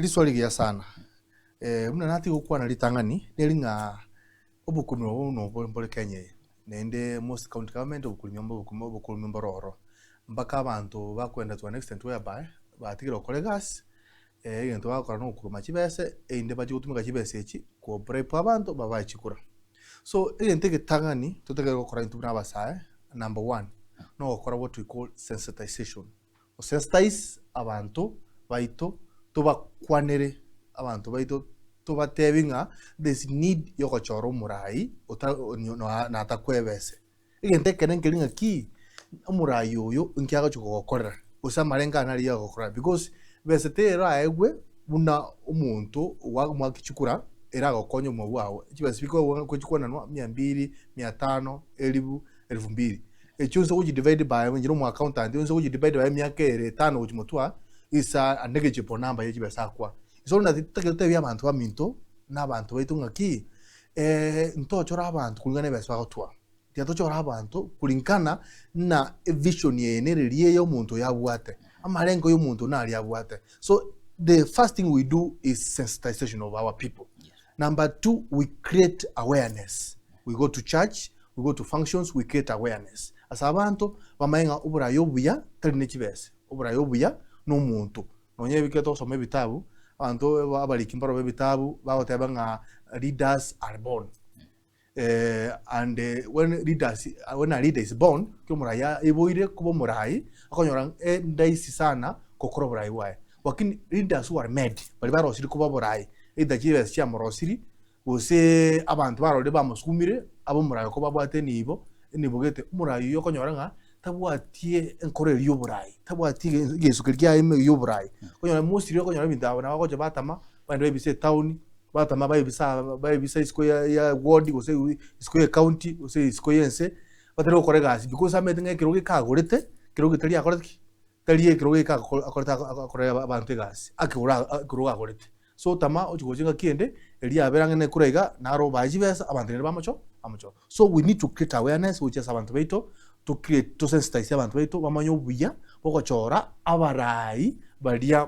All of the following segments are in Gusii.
Riswali rigiya sana. Buna natiga gokwana ritang'ani, neri ng'a obokurumi obo buna obo mbore Kenya eye, naende most county government obokurumi obo obokurumi mboro ororo. Mpaka abanto bakoenda to an extent whereby, batigire gokora egasi, egento bagokora na ogokuruma chibese, erinde bachie gotumeka chibesa echi ko bribe abanto babae chikura. So egento egetang'ani totegerere gokora intwe buna abasae, number one, nogokora what we call sensitization. Gosensitize abanto baito, tobakwanere abanto baito, tobatebi ng'a there is need yogochora omorai ota natakwebese. Egento ekere nkeri ng'a ki, omorai oyo nki agochi kogokorera, gose amarengo ane aria agokorera because besa teraegwe buna omonto ogoaka chikura ere agokonye obogima bwago. Chibesa chikoegwa chikwananwa mia mbiri, mia tano, elifu, elfu mbili. Echio onsi ogochi divide by inche na omo accountant onsi ogochi divide by emiaka ere etano gochi motwe is a negligible number ye chibesa akwa. So naki totagete totebie abanto baminto na abanto baito ng'aki ntochore abanto kulingana na ebesa bagotwara. Tiga tochore abanto kulingana na evision eye na ereria eye omonto oyo abwate, amarengo ya omonto naria abwate. So the first thing we do is sensitization of our people. Number two, we create awareness. We go to church, we go to functions, we create awareness. Ase abanto bamanye ng'a oborayi obuya tari ne chibesa, oborayi obuya na omonto. Nonye ebike togosoma ebitabu, abanto abariki mbaro ba ebitabu bagoteba ng'a leaders are born. And when leaders when a leader is born, ekero omorai aiboire koba omorai, okonyora ng'a ndaisi sana gokora oborai bwaye. Lakini leaders who are made, baria barosirie koba oborai, either chibesa chiamorosirie, gose abanto barorire bamosukumire, abe omorai okoba abwate enibo, enibo gete, omorai oyio okonyora ng'a tabwati enkoro eria ya oborai, tabwati egesu keria kiaye ime ya oborai. Okonyora mostly okonyora ebinto aba nabo bagocha batama, bagenda baebisa etown, batama baebisa baebisa isiko ya ya ward gose isiko ya ecounty gose isiko ya ense, batari gokora egasi because amanyete ng'a ekerogo ekagorete, ekerogo tari akorete ki? Tari ekerogo eke akorete akorere abanto egasi, akegora ekerogo agorete. So tama ochia gocha engaki ende, eria yabere ang'e na ekura iga, naro obae chibesa, abanto naende bamocho bamochore. So we need to create awareness gochia ase abanto baito, to create to sensitize abanto baito bamanye obuya bogochora abarai baria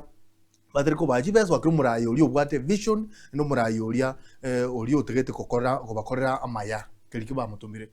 batari kobaa chibesa gwakera omorai oria obwate evision, naende omorai oria oria otagete gokora kobakorera amaya, keria ki bamotomire.